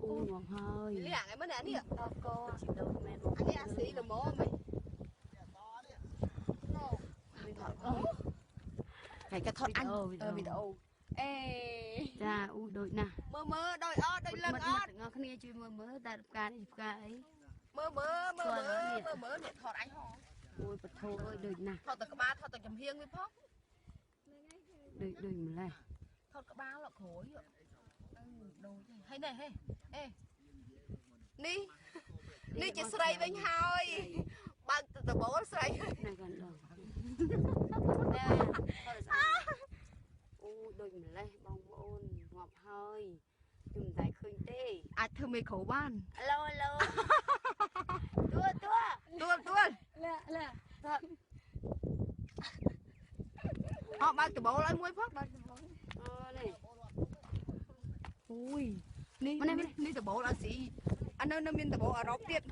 អូងាប់ហើយ លៀងឯមើលនេះ តកជីដូនមែន អានេះអាស៊ីល្មមហីហើយក៏ថតអញវីដេអូអេ ចាអូដូចណាស់ មើលមើលដោយអត់ដោយលឹងអត់ ទាំងអស់គ្នាជួយមើលមើលតែផ្កានេះផ្កាអី មើលមើលមើលមើលមើលមើលនេះថតអញហង អូយបធោអើយដូចណាស់ ថតតែក្បាលថតតែចំហៀងវាផង ដូចដូចម្លេះ ថតក្បាលលក់ក្រួយអឺដូចហើយនេះហេអេនេះនេះជាស្រីវិញហើយបើកដបូលស្រី ណាកាន់ដល់អូដូចម្លេះបងប្អូនងាប់ហើយខ្ញុំមិនតែឃើញទេ អាចធ្វើមេក្រូបាន អាឡូអាឡូទួទួ ទួទួ ឡាឡា អត់បើកដបូលឲ្យមួយផង បើកដបូល អូនេះ អូយនេះនេះដបូលអាស៊ីអានៅនៅមានដបូលអឺរ៉ុបទៀត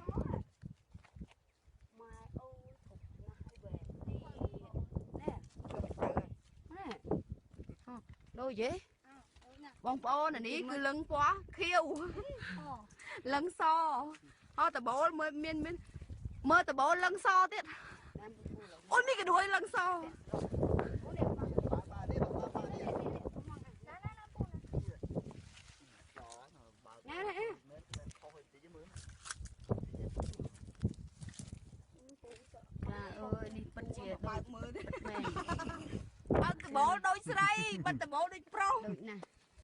ម៉ែអូធំណាស់ហើយវ៉ែនេះណែណែ ដូចយេបងប្អូនអានេះគឺលឹងពណ៌ខៀវលឹងសអត់ដបូលមើលមានមានមើលដបូលលឹងសទៀតអូនេះក៏ដួយលឹងស ណែណែចាអើយនេះពិតជា បើកមើល មែន បើកដបូលដូចស្រីបាត់ដបូលដូចប្រុស ដូចណាស់